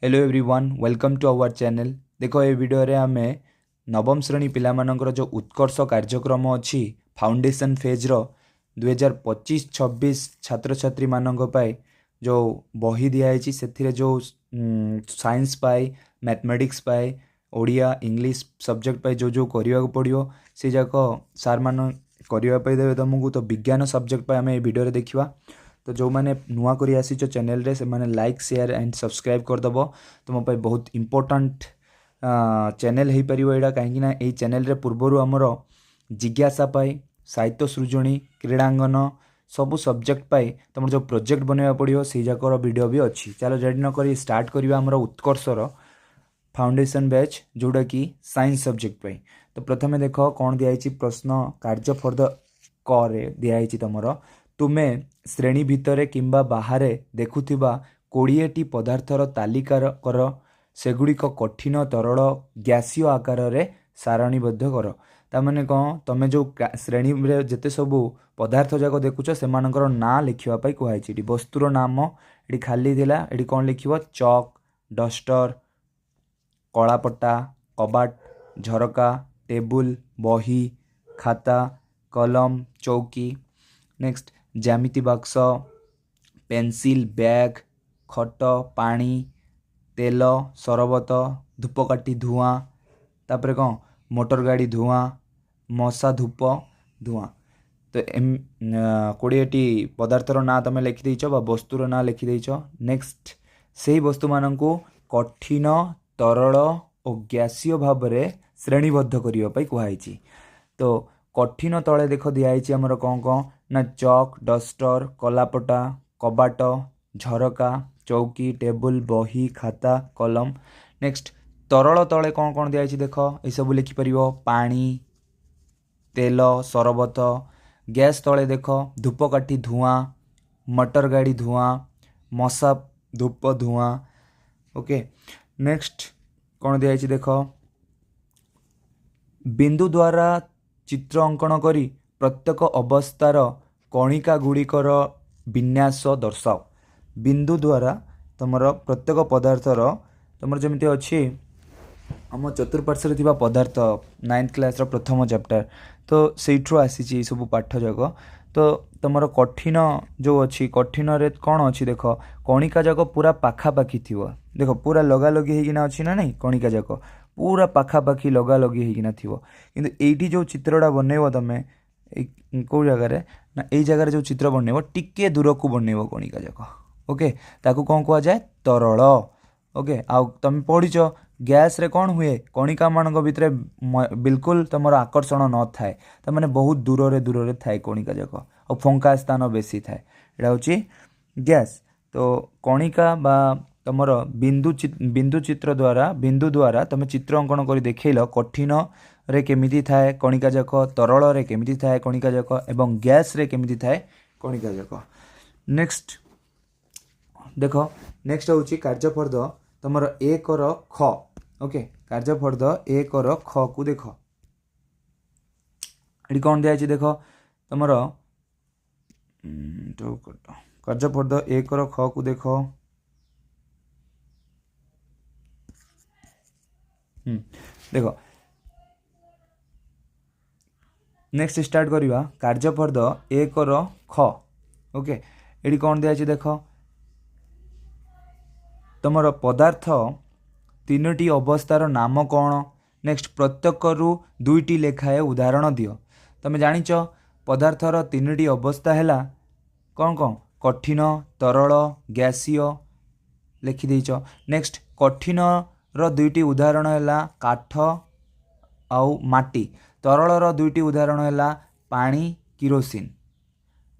Hello everyone, welcome to our channel. ଦେଖ, ଏ ଭିଡ଼ିଓରେ ଆମେ ନବମ ଶ୍ରେଣୀ ପିଲାମାନଙ୍କର ଯେଉଁ ଉତ୍କର୍ଷ କାର୍ଯ୍ୟକ୍ରମ ଅଛି ଫାଉଣ୍ଡେସନ୍ ଫେଜ୍ର 2025-26 ଛାତ୍ରଛାତ୍ରୀମାନଙ୍କ ପାଇଁ ଯେଉଁ ବହି ଦିଆହେଇଛି, ସେଥିରେ ଯେଉଁ ସାଇନ୍ସ ପାଇଁ, ମ୍ୟାଥମେଟିକ୍ସ ପାଇଁ, ଓଡ଼ିଆ, ଇଂଲିଶ ସବଜେକ୍ଟ ପାଇଁ ଯେଉଁ ଯେଉଁ କରିବାକୁ ପଡ଼ିବ, ସେ ଯାକ ସାର୍ମାନେ କରିବା ପାଇଁ ଦେବେ ତୁମକୁ। ତ ବିଜ୍ଞାନ ସବଜେକ୍ଟ ପାଇଁ ଆମେ ଏ ଭିଡ଼ିଓରେ ଦେଖିବା। ତ ଯେଉଁମାନେ ନୂଆ କରି ଆସିଛ ଚ୍ୟାନେଲରେ, ସେମାନେ ଲାଇକ୍, ସେୟାର ଆଣ୍ଡ ସବସ୍କ୍ରାଇବ୍ କରିଦେବ। ତୁମ ପାଇଁ ବହୁତ ଇମ୍ପୋର୍ଟାଣ୍ଟ ଚ୍ୟାନେଲ୍ ହେଇପାରିବ ଏଇଟା, କାହିଁକିନା ଏଇ ଚ୍ୟାନେଲରେ ପୂର୍ବରୁ ଆମର ଜିଜ୍ଞାସା ପାଇଁ, ସାହିତ୍ୟ ସୃଜନୀ, କ୍ରୀଡ଼ାଙ୍ଗନ ସବୁ ସବଜେକ୍ଟ ପାଇଁ ତୁମର ଯେଉଁ ପ୍ରୋଜେକ୍ଟ ବନେଇବାକୁ ପଡ଼ିବ, ସେଇ ଯାକର ଭିଡ଼ିଓ ବି ଅଛି। ଚାଲ, ଡେରି ନ କରି ଷ୍ଟାର୍ଟ କରିବା ଆମର ଉତ୍କର୍ଷର ଫାଉଣ୍ଡେସନ୍ ବ୍ୟାଚ୍, ଯେଉଁଟାକି ସାଇନ୍ସ ସବଜେକ୍ଟ ପାଇଁ। ତ ପ୍ରଥମେ ଦେଖ କ'ଣ ଦିଆହେଇଛି ପ୍ରଶ୍ନ। କାର୍ଯ୍ୟ ଫର୍ଦ୍ଦ କରେ ଦିଆହେଇଛି ତୁମର, ତୁମେ ଶ୍ରେଣୀ ଭିତରେ କିମ୍ବା ବାହାରେ ଦେଖୁଥିବା 20ଟି ପଦାର୍ଥର ତାଲିକା କର। ସେଗୁଡ଼ିକ କଠିନ, ତରଳ, ଗ୍ୟାସୀୟ ଆକାରରେ ସାରଣୀବଦ୍ଧ କର। ତାମାନେ କ'ଣ? ତୁମେ ଯେଉଁ ଶ୍ରେଣୀରେ ଯେତେ ସବୁ ପଦାର୍ଥ ଯାକ ଦେଖୁଛ, ସେମାନଙ୍କର ନାଁ ଲେଖିବା ପାଇଁ କୁହାହେଇଛି ଏଠି। ବସ୍ତୁର ନାମ ଏଠି ଖାଲି ଥିଲା, ଏଠି କ'ଣ ଲେଖିବ? ଚକ୍, ଡଷ୍ଟର, କଳାପଟା, କବାଟ, ଝରକା, ଟେବୁଲ, ବହି, ଖାତା, କଲମ, ଚୌକି। ନେକ୍ସଟ, ଜ୍ୟାମିତି ବାକ୍ସ, ପେନସିଲ୍, ବ୍ୟାଗ୍, ଖଟ, ପାଣି, ତେଲ, ସରବତ, ଧୂପକାଠି ଧୂଆଁ। ତାପରେ କ'ଣ? ମୋଟର ଗାଡ଼ି ଧୂଆଁ, ମଶା ଧୂପ ଧୂଆଁ। ତ 20ଟି ପଦାର୍ଥର ନାଁ ତୁମେ ଲେଖିଦେଇଛ ବା ବସ୍ତୁର ନାଁ ଲେଖିଦେଇଛ। ନେକ୍ସଟ, ସେଇ ବସ୍ତୁମାନଙ୍କୁ କଠିନ, ତରଳ ଓ ଗ୍ୟାସୀୟ ଭାବରେ ଶ୍ରେଣୀବଦ୍ଧ କରିବା ପାଇଁ କୁହାହେଇଛି। ତ କଠିନ ତଳେ ଦେଖ ଦିଆହେଇଛି ଆମର କ'ଣ କ'ଣ ନା ଚକ୍, ଡଷ୍ଟର, କଲାପଟା, କବାଟ, ଝରକା, ଚୌକି, ଟେବୁଲ, ବହି, ଖାତା, କଲମ। ନେକ୍ସଟ, ତରଳ ତଳେ କ'ଣ କ'ଣ ଦିଆହେଇଛି ଦେଖ, ଏସବୁ ଲେଖିପାରିବ, ପାଣି, ତେଲ, ସରବତ। ଗ୍ୟାସ୍ ତଳେ ଦେଖ, ଧୂପକାଠି ଧୂଆଁ, ମଟର ଗାଡ଼ି ଧୂଆଁ, ମଶା ଧୂପ ଧୂଆଁ। ଓକେ, ନେକ୍ସଟ କ'ଣ ଦିଆହେଇଛି ଦେଖ, ବିନ୍ଦୁ ଦ୍ୱାରା ଚିତ୍ର ଅଙ୍କନ କରି ପ୍ରତ୍ୟେକ ଅବସ୍ଥାର କଣିକା ଗୁଡ଼ିକର ବିନ୍ୟାସ ଦର୍ଶାଅ। ବିନ୍ଦୁ ଦ୍ୱାରା ତୁମର ପ୍ରତ୍ୟେକ ପଦାର୍ଥର, ତୁମର ଯେମିତି ଅଛି ଆମ ଚତୁଃପାର୍ଶ୍ୱରେ ଥିବା ପଦାର୍ଥ, ନାଇନ୍ଥ କ୍ଲାସ୍ର ପ୍ରଥମ ଚାପ୍ଟର, ତ ସେଇଠୁ ଆସିଛି ଏଇସବୁ ପାଠ ଯାକ। ତ ତୁମର କଠିନ ଯେଉଁ ଅଛି, କଠିନରେ କ'ଣ ଅଛି ଦେଖ, କଣିକା ଯାକ ପୁରା ପାଖାପାଖି ଥିବ। ଦେଖ, ପୁରା ଲଗାଲଗି ହେଇକିନା ଅଛି ନା ନାହିଁ? କଣିକା ଯାକ ପୁରା ପାଖାପାଖି ଲଗାଲଗି ହେଇକିନା ଥିବ। କିନ୍ତୁ ଏଇଠି ଯେଉଁ ଚିତ୍ରଟା ବନେଇବ ତୁମେ, ଏଇ କେଉଁ ଜାଗାରେ ନା ଏଇ ଜାଗାରେ ଯେଉଁ ଚିତ୍ର ବନେଇବ, ଟିକେ ଦୂରକୁ ବନେଇବ କଣିକା ଯାକ। ଓକେ, ତାକୁ କ'ଣ କୁହାଯାଏ? ତରଳ। ଓକେ, ଆଉ ତୁମେ ପଢ଼ିଛ ଗ୍ୟାସ୍ରେ କ'ଣ ହୁଏ? କଣିକାମାନଙ୍କ ଭିତରେ ବିଲକୁଲ ତୁମର ଆକର୍ଷଣ ନଥାଏ, ତାମାନେ ବହୁତ ଦୂରରେ ଦୂରରେ ଥାଏ କଣିକା ଯାକ ଆଉ ଫଙ୍କା ସ୍ଥାନ ବେଶୀ ଥାଏ। ଏଇଟା ହେଉଛି ଗ୍ୟାସ୍। ତ କଣିକା ବା ତୁମର ବିନ୍ଦୁ, ବିନ୍ଦୁ ଚିତ୍ର ଦ୍ୱାରା, ବିନ୍ଦୁ ଦ୍ୱାରା ତୁମେ ଚିତ୍ର ଅଙ୍କନ କରି ଦେଖେଇଲ କଠିନରେ କେମିତି ଥାଏ କଣିକା ଯାକ, ତରଳରେ କେମିତି ଥାଏ କଣିକା ଯାକ ଏବଂ ଗ୍ୟାସ୍ରେ କେମିତି ଥାଏ କଣିକା ଯାକ। ନେକ୍ସଟ ଦେଖ, ନେକ୍ସଟ ହେଉଛି କାର୍ଯ୍ୟଫର୍ଦ୍ଦ ତୁମର 1ର ଖ। ଓକେ, କାର୍ଯ୍ୟଫର୍ଦ୍ଦ 1ର ଖକୁ ଦେଖ, ଏଠି କ'ଣ ଦିଆହେଇଛି ଦେଖ। ତୁମର କାର୍ଯ୍ୟଫର୍ଦ୍ଦ 1ର ଖକୁ ଦେଖ। ଦେଖ, ନେକ୍ସଟ ଷ୍ଟାର୍ଟ କରିବା କାର୍ଯ୍ୟଫର୍ଦ୍ଦ 1ର ଖ। ଓକେ, ଏଠି କ'ଣ ଦିଆହେଇଛି ଦେଖ, ତୁମର ପଦାର୍ଥ 3ଟି ଅବସ୍ଥାର ନାମ କ'ଣ? ନେକ୍ସଟ, ପ୍ରତ୍ୟେକରୁ 2ଟି ଲେଖାଏଁ ଉଦାହରଣ ଦିଅ। ତୁମେ ଜାଣିଛ ପଦାର୍ଥର 3ଟି ଅବସ୍ଥା ହେଲା କ'ଣ କ'ଣ? କଠିନ, ତରଳ, ଗ୍ୟାସୀୟ ଲେଖିଦେଇଛ। ନେକ୍ସଟ, କଠିନର 2ଟି ଉଦାହରଣ ହେଲା କାଠ ଆଉ ମାଟି। ତରଳର 2ଟି ଉଦାହରଣ ହେଲା ପାଣି, କିରୋସିନ।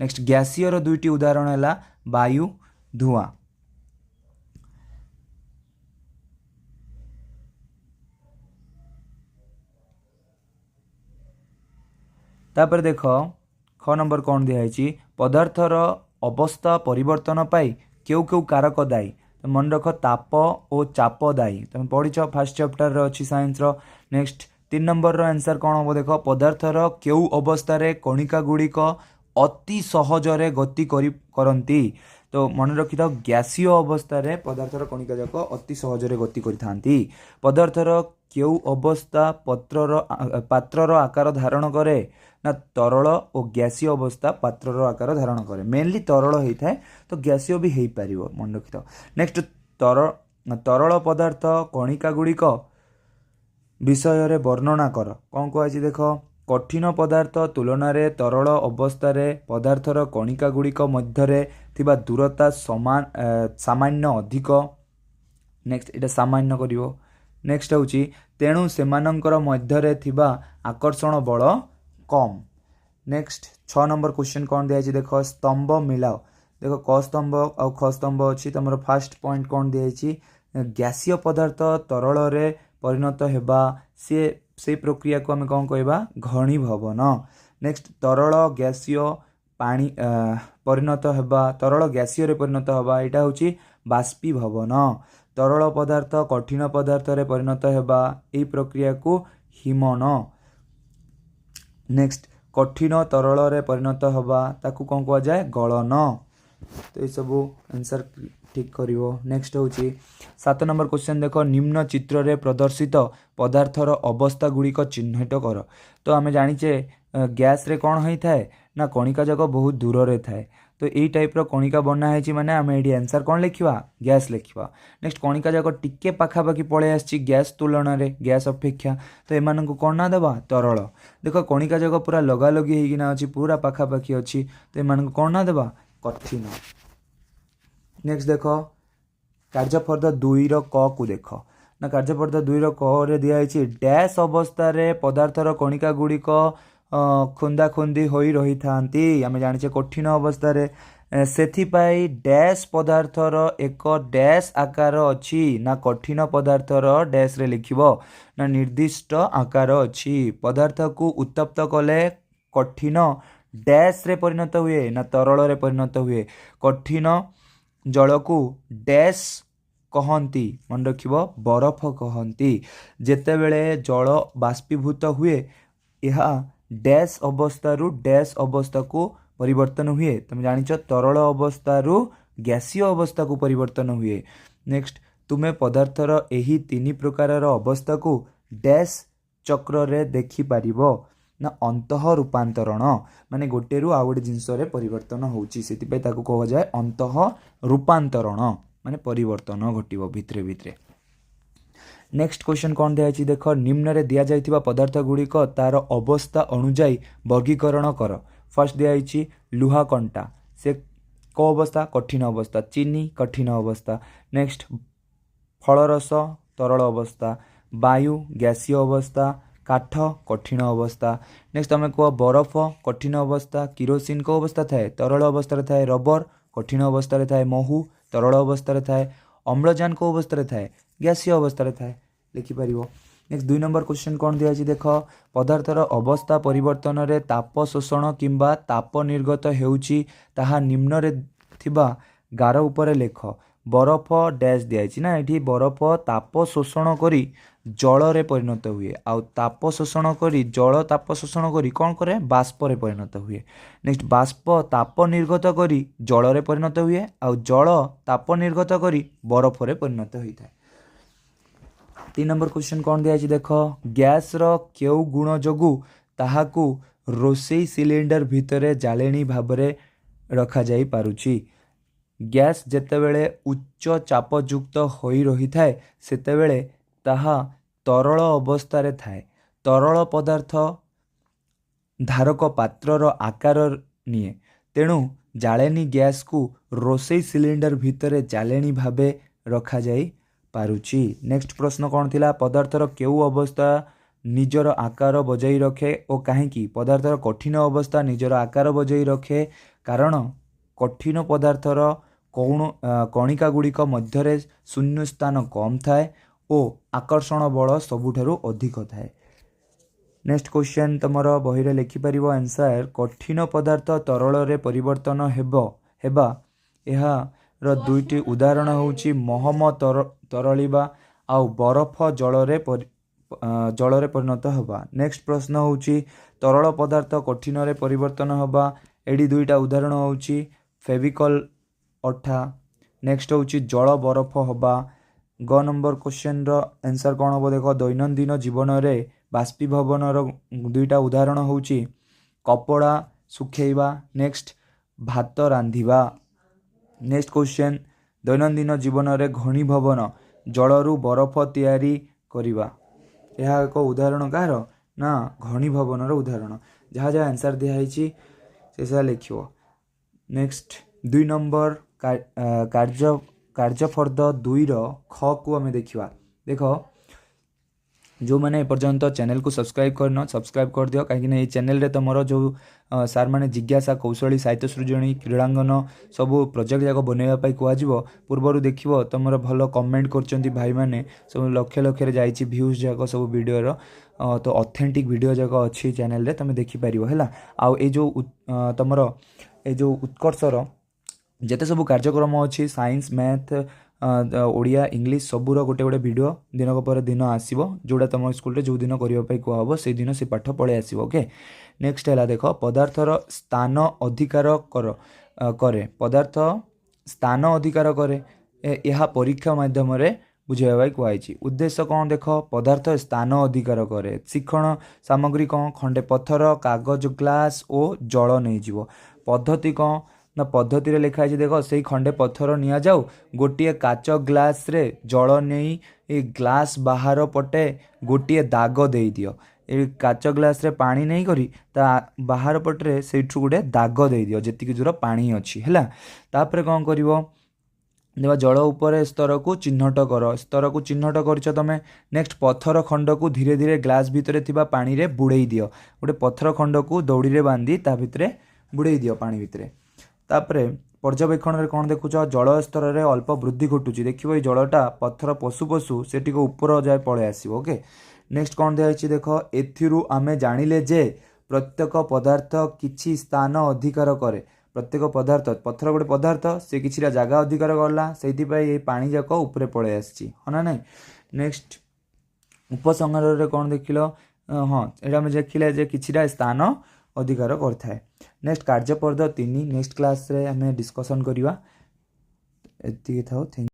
ନେକ୍ସଟ, ଗ୍ୟାସୀୟର 2ଟି ଉଦାହରଣ ହେଲା ବାୟୁ, ଧୂଆଁ। ତାପରେ ଦେଖ ଖ ନମ୍ବର କ'ଣ ଦିଆହେଇଛି, ପଦାର୍ଥର ଅବସ୍ଥା ପରିବର୍ତ୍ତନ ପାଇଁ କେଉଁ କେଉଁ କାରକ ଦାୟୀ? ମନେ ରଖ, ତାପ ଓ ଚାପ ଦାୟୀ। ତୁମେ ପଢ଼ିଛ, ଫାର୍ଷ୍ଟ ଚାପ୍ଟରରେ ଅଛି ସାଇନ୍ସର। ନେକ୍ସଟ, 3 ନମ୍ବରର ଆନ୍ସର୍ କ'ଣ ହେବ ଦେଖ, ପଦାର୍ଥର କେଉଁ ଅବସ୍ଥାରେ କଣିକା ଗୁଡ଼ିକ ଅତି ସହଜରେ ଗତି କରନ୍ତି? ତ ମନେ ରଖିଥାଅ, ଗ୍ୟାସୀୟ ଅବସ୍ଥାରେ ପଦାର୍ଥର କଣିକା ଯାକ ଅତି ସହଜରେ ଗତି କରିଥାନ୍ତି। ପଦାର୍ଥର କେଉଁ ଅବସ୍ଥା ପତ୍ରର ପାତ୍ରର ଆକାର ଧାରଣ କରେ? ନା, ତରଳ ଓ ଗ୍ୟାସୀୟ ଅବସ୍ଥା ପାତ୍ରର ଆକାର ଧାରଣ କରେ। ମେନଲି ତରଳ ହେଇଥାଏ, ତ ଗ୍ୟାସୀୟ ବି ହେଇପାରିବ, ମନେ ରଖିଥାଅ। ନେକ୍ସଟ, ତରଳ ପଦାର୍ଥ କଣିକା ଗୁଡ଼ିକ ବିଷୟରେ ବର୍ଣ୍ଣନା କର। କ'ଣ କୁହାଯାଇଛି ଦେଖ। କଠିନ ପଦାର୍ଥ ତୁଳନାରେ ତରଳ ଅବସ୍ଥାରେ ପଦାର୍ଥର କଣିକା ଗୁଡ଼ିକ ମଧ୍ୟରେ ଥିବା ଦୂରତା ସମାନ ସାମାନ୍ୟ ଅଧିକ। ନେକ୍ସଟ, ଏଇଟା ସାମାନ୍ୟ କରିବ। ନେକ୍ସଟ ହେଉଛି, ତେଣୁ ସେମାନଙ୍କର ମଧ୍ୟରେ ଥିବା ଆକର୍ଷଣ ବଳ କମ୍। ନେକ୍ସଟ 6 ନମ୍ବର କ୍ୱେଶ୍ଚନ୍ କ'ଣ ଦିଆଯାଇଛି ଦେଖ। ସ୍ତମ୍ଭ ମିଳାଅ। ଦେଖ, କ ସ୍ତମ୍ଭ ଆଉ ଖ ସ୍ତମ୍ଭ ଅଛି ତମର। ଫାର୍ଷ୍ଟ ପଏଣ୍ଟ କ'ଣ ଦିଆଯାଇଛି? ଗ୍ୟାସୀୟ ପଦାର୍ଥ ତରଳରେ ପରିଣତ ହେବା, ସିଏ ସେଇ ପ୍ରକ୍ରିୟାକୁ ଆମେ କ'ଣ କହିବା? ଘନୀଭବନ। ନେକ୍ସଟ, ତରଳ ଗ୍ୟାସୀୟ ପାଣି ପରିଣତ ହେବା, ତରଳ ଗ୍ୟାସୀୟରେ ପରିଣତ ହେବା, ଏଇଟା ହେଉଛି ବାଷ୍ପୀଭବନ। ତରଳ ପଦାର୍ଥ କଠିନ ପଦାର୍ଥରେ ପରିଣତ ହେବା, ଏଇ ପ୍ରକ୍ରିୟାକୁ ହିମନ। ନେକ୍ସଟ, କଠିନ ତରଳରେ ପରିଣତ ହେବା, ତାକୁ କ'ଣ କୁହାଯାଏ? ଗଳନ। ତ ଏସବୁ ଆନ୍ସର୍ ଠିକ୍ କରିବ। ନେକ୍ସଟ ହେଉଛି 7 ନମ୍ବର କ୍ୱେଶ୍ଚନ୍ ଦେଖ। ନିମ୍ନ ଚିତ୍ରରେ ପ୍ରଦର୍ଶିତ ପଦାର୍ଥର ଅବସ୍ଥା ଗୁଡ଼ିକ ଚିହ୍ନଟ କର। ତ ଆମେ ଜାଣିଛେ, ଗ୍ୟାସ୍ରେ କ'ଣ ହେଇଥାଏ ନା କଣିକା ଯାକ ବହୁତ ଦୂରରେ ଥାଏ। ତ ଏଇ ଟାଇପ୍ର କଣିକା ବନା ହେଇଛି, ମାନେ ଆମେ ଏଇଠି ଆନ୍ସର୍ କ'ଣ ଲେଖିବା? ଗ୍ୟାସ୍ ଲେଖିବା। ନେକ୍ସଟ, କଣିକା ଯାକ ଟିକେ ପାଖାପାଖି ପଳେଇ ଆସିଛି ଗ୍ୟାସ୍ ତୁଳନାରେ, ଗ୍ୟାସ୍ ଅପେକ୍ଷା, ତ ଏମାନଙ୍କୁ କ'ଣ ନା ଦେବା? ତରଳ। ଦେଖ, କଣିକା ଯାକ ପୁରା ଲଗାଲଗି ହେଇକିନା ଅଛି, ପୁରା ପାଖାପାଖି ଅଛି, ତ ଏମାନଙ୍କୁ କ'ଣ ନା ଦେବା? କଠିନ। ନେକ୍ସଟ ଦେଖ, କାର୍ଯ୍ୟଫର୍ଦ୍ଦ 2ର କ କୁ ଦେଖ ନା। କାର୍ଯ୍ୟଫର୍ଦ୍ଦ 2ର କରେ ଦିଆହେଇଛି, ଡ୍ୟାସ୍ ଅବସ୍ଥାରେ ପଦାର୍ଥର କଣିକା ଗୁଡ଼ିକ ଖୁନ୍ଦାଖୁନ୍ଦି ହୋଇ ରହିଥାନ୍ତି। ଆମେ ଜାଣିଛେ କଠିନ ଅବସ୍ଥାରେ। ସେଥିପାଇଁ ଡ୍ୟାସ୍ ପଦାର୍ଥର ଏକ ଡ୍ୟାସ୍ ଆକାର ଅଛି। ନା, କଠିନ ପଦାର୍ଥର ଡ୍ୟାସ୍ରେ ଲେଖିବ ନା, ନିର୍ଦ୍ଦିଷ୍ଟ ଆକାର ଅଛି। ପଦାର୍ଥକୁ ଉତ୍ତପ୍ତ କଲେ କଠିନ ଡ୍ୟାସ୍ରେ ପରିଣତ ହୁଏ। ନା, ତରଳରେ ପରିଣତ ହୁଏ। କଠିନ ଜଳକୁ ଡ୍ୟାସ୍ କହନ୍ତି। ମନେ ରଖିବ, ବରଫ କହନ୍ତି। ଯେତେବେଳେ ଜଳ ବାଷ୍ପୀଭୂତ ହୁଏ, ଏହା ଡ୍ୟାସ୍ ଅବସ୍ଥାରୁ ଡ୍ୟାସ୍ ଅବସ୍ଥାକୁ ପରିବର୍ତ୍ତନ ହୁଏ। ତୁମେ ଜାଣିଛ, ତରଳ ଅବସ୍ଥାରୁ ଗ୍ୟାସୀୟ ଅବସ୍ଥାକୁ ପରିବର୍ତ୍ତନ ହୁଏ। ନେକ୍ସଟ, ତୁମେ ପଦାର୍ଥର ଏହି ତିନି ପ୍ରକାରର ଅବସ୍ଥାକୁ ଡ୍ୟାସ୍ ଚକ୍ରରେ ଦେଖିପାରିବ। ନା, ଅନ୍ତଃ ରୂପାନ୍ତରଣ, ମାନେ ଗୋଟେରୁ ଆଉ ଗୋଟେ ଜିନିଷରେ ପରିବର୍ତ୍ତନ ହେଉଛି, ସେଥିପାଇଁ ତାକୁ କୁହାଯାଏ ଅନ୍ତଃ ରୂପାନ୍ତରଣ, ମାନେ ପରିବର୍ତ୍ତନ ଘଟିବ ଭିତରେ ଭିତରେ। ନେକ୍ସଟ କ୍ୱେଶ୍ଚନ୍ କ'ଣ ଦିଆଯାଇଛି ଦେଖ। ନିମ୍ନରେ ଦିଆଯାଇଥିବା ପଦାର୍ଥ ଗୁଡ଼ିକ ତାର ଅବସ୍ଥା ଅନୁଯାୟୀ ବର୍ଗୀକରଣ କର। ଫାର୍ଷ୍ଟ ଦିଆଯାଇଛି ଲୁହା କଣ୍ଟା, ସେ କେଉଁ ଅବସ୍ଥା? କଠିନ ଅବସ୍ଥା। ଚିନି କଠିନ ଅବସ୍ଥା। ନେକ୍ସଟ, ଫଳରସ ତରଳ ଅବସ୍ଥା, ବାୟୁ ଗ୍ୟାସୀୟ ଅବସ୍ଥା, କାଠ କଠିନ ଅବସ୍ଥା। ନେକ୍ସଟ ତମେ କୁହ, ବରଫ କଠିନ ଅବସ୍ଥା। କିରୋସିନ କେଉଁ ଅବସ୍ଥା ଥାଏ? ତରଳ ଅବସ୍ଥାରେ ଥାଏ। ରବର କଠିନ ଅବସ୍ଥାରେ ଥାଏ। ମହୁ ତରଳ ଅବସ୍ଥାରେ ଥାଏ। ଅମ୍ଳଜାନ କେଉଁ ଅବସ୍ଥାରେ ଥାଏ? ଗ୍ୟାସୀୟ ଅବସ୍ଥାରେ ଥାଏ, ଲେଖିପାରିବ। ନେକ୍ସଟ 2 ନମ୍ବର କ୍ୱେଶ୍ଚନ୍ କ'ଣ ଦିଆଯାଇଛି ଦେଖ। ପଦାର୍ଥର ଅବସ୍ଥା ପରିବର୍ତ୍ତନରେ ତାପ ଶୋଷଣ କିମ୍ବା ତାପ ନିର୍ଗତ ହେଉଛି, ତାହା ନିମ୍ନରେ ଥିବା ଗାର ଉପରେ ଲେଖ। ବରଫ ଡ୍ୟାସ୍ ଦିଆଯାଇଛି ନା, ଏଠି ବରଫ ତାପ ଶୋଷଣ କରି ଜଳରେ ପରିଣତ ହୁଏ, ଆଉ ତାପ ଶୋଷଣ କରି, ଜଳ ତାପ ଶୋଷଣ କରି କ'ଣ କରେ? ବାଷ୍ପରେ ପରିଣତ ହୁଏ। ନେକ୍ସଟ, ବାଷ୍ପ ତାପ ନିର୍ଗତ କରି ଜଳରେ ପରିଣତ ହୁଏ, ଆଉ ଜଳ ତାପ ନିର୍ଗତ କରି ବରଫରେ ପରିଣତ ହୋଇଥାଏ। 3 ନମ୍ବର କ୍ୱେଶ୍ଚନ୍ କ'ଣ ଦିଆଯାଇଛି ଦେଖ। ଗ୍ୟାସ୍ର କେଉଁ ଗୁଣ ଯୋଗୁଁ ତାହାକୁ ରୋଷେଇ ସିଲିଣ୍ଡର ଭିତରେ ଜାଳେଣୀ ଭାବରେ ରଖାଯାଇ ପାରୁଛି? ଗ୍ୟାସ୍ ଯେତେବେଳେ ଉଚ୍ଚ ଚାପଯୁକ୍ତ ହୋଇ ରହିଥାଏ, ସେତେବେଳେ ତାହା ତରଳ ଅବସ୍ଥାରେ ଥାଏ। ତରଳ ପଦାର୍ଥ ଧାରକ ପାତ୍ରର ଆକାର ନିଏ, ତେଣୁ ଜାଳେଣୀ ଗ୍ୟାସ୍କୁ ରୋଷେଇ ସିଲିଣ୍ଡର ଭିତରେ ଜାଳେଣୀ ଭାବେ ରଖାଯାଇ ପାରୁଛି। ନେକ୍ସଟ ପ୍ରଶ୍ନ କ'ଣ ଥିଲା? ପଦାର୍ଥର କେଉଁ ଅବସ୍ଥା ନିଜର ଆକାର ବଜାଇ ରଖେ ଓ କାହିଁକି? ପଦାର୍ଥର କଠିନ ଅବସ୍ଥା ନିଜର ଆକାର ବଜାଇ ରଖେ, କାରଣ କଠିନ ପଦାର୍ଥର କଣିକା ଗୁଡ଼ିକ ମଧ୍ୟରେ ଶୂନ୍ୟସ୍ଥାନ କମ୍ ଥାଏ ଓ ଆକର୍ଷଣ ବଳ ସବୁଠାରୁ ଅଧିକ ଥାଏ। ନେକ୍ସଟ କ୍ୱେଶ୍ଚନ୍ ତୁମର ବହିରେ ଲେଖିପାରିବ ଆନ୍ସର୍। କଠିନ ପଦାର୍ଥ ତରଳରେ ପରିବର୍ତ୍ତନ ହେବା, ଏହାର ଦୁଇଟି ଉଦାହରଣ ହେଉଛି ମହମ ତରଳିବା ଆଉ ବରଫ ଜଳରେ ପରିଣତ ହେବା। ନେକ୍ସଟ ପ୍ରଶ୍ନ ହେଉଛି ତରଳ ପଦାର୍ଥ କଠିନରେ ପରିବର୍ତ୍ତନ ହେବା, ଏଠି ଦୁଇଟା ଉଦାହରଣ ହେଉଛି ଫେଭିକଲ ଅଠା। ନେକ୍ସଟ ହେଉଛି ଜଳ ବରଫ ହେବା। ଗ ନମ୍ବର କ୍ୱେଶ୍ଚନର ଆନ୍ସର୍ କ'ଣ ହେବ ଦେଖ, ଦୈନନ୍ଦିନ ଜୀବନରେ ବାଷ୍ପୀଭବନର ଦୁଇଟା ଉଦାହରଣ ହେଉଛି କପଡ଼ା ଶୁଖେଇବା, ନେକ୍ସଟ ଭାତ ରାନ୍ଧିବା। ନେକ୍ସଟ କ୍ୱେଶ୍ଚନ୍, ଦୈନନ୍ଦିନ ଜୀବନରେ ଘନୀଭବନ, ଜଳରୁ ବରଫ ତିଆରି କରିବା, ଏହା ଏକ ଉଦାହରଣ କାହାର ନା ଘନୀଭବନର ଉଦାହରଣ। ଯାହା ଯାହା ଆନ୍ସର୍ ଦିଆହେଇଛି ସେ ସେୟା ଲେଖିବ। ନେକ୍ସଟ 2 ନମ୍ବର କାର୍ଯ୍ୟଫର୍ଦ୍ଦ 2ର ଖକୁ ଆମେ ଦେଖିବା। ଦେଖ, ଯେଉଁମାନେ ଏପର୍ଯ୍ୟନ୍ତ ଚ୍ୟାନେଲକୁ ସବସ୍କ୍ରାଇବ୍ କରିନ, ସବସ୍କ୍ରାଇବ୍ କରିଦିଅ, କାହିଁକିନା ଏଇ ଚ୍ୟାନେଲରେ ତୁମର ଯେଉଁ ସାର୍ମାନେ ଜିଜ୍ଞାସା, କୌଶଳୀ, ସାହିତ୍ୟ ସୃଜନୀ, କ୍ରୀଡ଼ାଙ୍ଗନ ସବୁ ପ୍ରୋଜେକ୍ଟ ଯାକ ବନେଇବା ପାଇଁ କୁହାଯିବ, ପୂର୍ବରୁ ଦେଖିବ ତୁମର ଭଲ କମେଣ୍ଟ କରୁଛନ୍ତି ଭାଇମାନେ, ସବୁ ଲକ୍ଷ ଲକ୍ଷରେ ଯାଇଛି ଭ୍ୟୁଜ୍ ଯାକ ସବୁ ଭିଡ଼ିଓର। ତ ଅଥେଣ୍ଟିକ୍ ଭିଡ଼ିଓ ଯାକ ଅଛି ଚ୍ୟାନେଲରେ, ତୁମେ ଦେଖିପାରିବ ହେଲା। ଆଉ ଏଇ ଯେଉଁ ତୁମର ଏ ଯେଉଁ ଉତ୍କର୍ଷର ଯେତେ ସବୁ କାର୍ଯ୍ୟକ୍ରମ ଅଛି, ସାଇନ୍ସ, ମ୍ୟାଥ୍, ଓଡ଼ିଆ, ଇଂଲିଶ ସବୁର ଗୋଟେ ଗୋଟେ ଭିଡ଼ିଓ ଦିନକ ପରେ ଦିନ ଆସିବ, ଯେଉଁଟା ତୁମ ସ୍କୁଲରେ ଯେଉଁ ଦିନ କରିବା ପାଇଁ କୁହାହେବ ସେଇଦିନ ସେ ପାଠ ପଳେଇ ଆସିବ। ଓକେ, ନେକ୍ସଟ ହେଲା ଦେଖ, ପଦାର୍ଥର ସ୍ଥାନ ଅଧିକାର କରେ। ପଦାର୍ଥ ସ୍ଥାନ ଅଧିକାର କରେ, ଏହା ପରୀକ୍ଷା ମାଧ୍ୟମରେ ବୁଝାଇବା ପାଇଁ କୁହାଯାଇଛି। ଉଦ୍ଦେଶ୍ୟ କ'ଣ ଦେଖ, ପଦାର୍ଥ ସ୍ଥାନ ଅଧିକାର କରେ। ଶିକ୍ଷଣ ସାମଗ୍ରୀ କ'ଣ, ଖଣ୍ଡେ ପଥର, କାଗଜ ଗ୍ଲାସ୍ ଓ ଜଳ ନେଇଯିବ। ପଦ୍ଧତି କ'ଣ ନା, ପଦ୍ଧତିରେ ଲେଖା ହେଇଛି ଦେଖ, ସେଇ ଖଣ୍ଡେ ପଥର ନିଆଯାଉ, ଗୋଟିଏ କାଚ ଗ୍ଲାସ୍ରେ ଜଳ ନେଇ ଏ ଗ୍ଲାସ୍ ବାହାର ପଟେ ଗୋଟିଏ ଦାଗ ଦେଇଦିଅ। ଏ କାଚ ଗ୍ଲାସ୍ରେ ପାଣି ନେଇକରି ତା ବାହାର ପଟରେ ସେଇଠୁ ଗୋଟେ ଦାଗ ଦେଇଦିଅ, ଯେତିକି ଦୂର ପାଣି ଅଛି ହେଲା। ତାପରେ କ'ଣ କରିବ ଦେଖ, ଜଳ ଉପରେ ସ୍ତରକୁ ଚିହ୍ନଟ କର। ସ୍ତରକୁ ଚିହ୍ନଟ କରିଛ ତୁମେ। ନେକ୍ସଟ ପଥର ଖଣ୍ଡକୁ ଧୀରେ ଧୀରେ ଗ୍ଲାସ୍ ଭିତରେ ଥିବା ପାଣିରେ ବୁଡ଼େଇ ଦିଅ। ଗୋଟେ ପଥର ଖଣ୍ଡକୁ ଦଉଡ଼ିରେ ବାନ୍ଧି ତା ଭିତରେ ବୁଡ଼େଇ ଦିଅ ପାଣି ଭିତରେ। ତାପରେ ପର୍ଯ୍ୟବେକ୍ଷଣରେ କ'ଣ ଦେଖୁଛ, ଜଳ ସ୍ତରରେ ଅଳ୍ପ ବୃଦ୍ଧି ଘଟୁଛି। ଦେଖିବ ଏଇ ଜଳଟା ପଥର ପଶୁ ପଶୁ ସେ ଟିକେ ଉପର ଯାଏ ପଳେଇ ଆସିବ। ଓକେ, ନେକ୍ସଟ କ'ଣ ଦିଆହେଇଛି ଦେଖ, ଏଥିରୁ ଆମେ ଜାଣିଲେ ଯେ ପ୍ରତ୍ୟେକ ପଦାର୍ଥ କିଛି ସ୍ଥାନ ଅଧିକାର କରେ। ପ୍ରତ୍ୟେକ ପଦାର୍ଥ, ପଥର ଗୋଟେ ପଦାର୍ଥ, ସେ କିଛିଟା ଜାଗା ଅଧିକାର କଲା, ସେଇଥିପାଇଁ ଏଇ ପାଣି ଯାକ ଉପରେ ପଳେଇ ଆସିଛି, ହଁ ନା ନାଇଁ। ନେକ୍ସଟ ଉପସଂହାରରେ କ'ଣ ଦେଖିଲ, ହଁ ଏଇଟା ଆମେ ଦେଖିଲେ ଯେ କିଛିଟା ସ୍ଥାନ ଅଧିକାର କରିଥାଏ। ନେକ୍ସଟ କାର୍ଯ୍ୟପଦ 3 ନେକ୍ସଟ କ୍ଲାସ୍ରେ ଆମେ ଡିସ୍କସନ୍ କରିବା। ଏତିକି ଥାଉ, thank.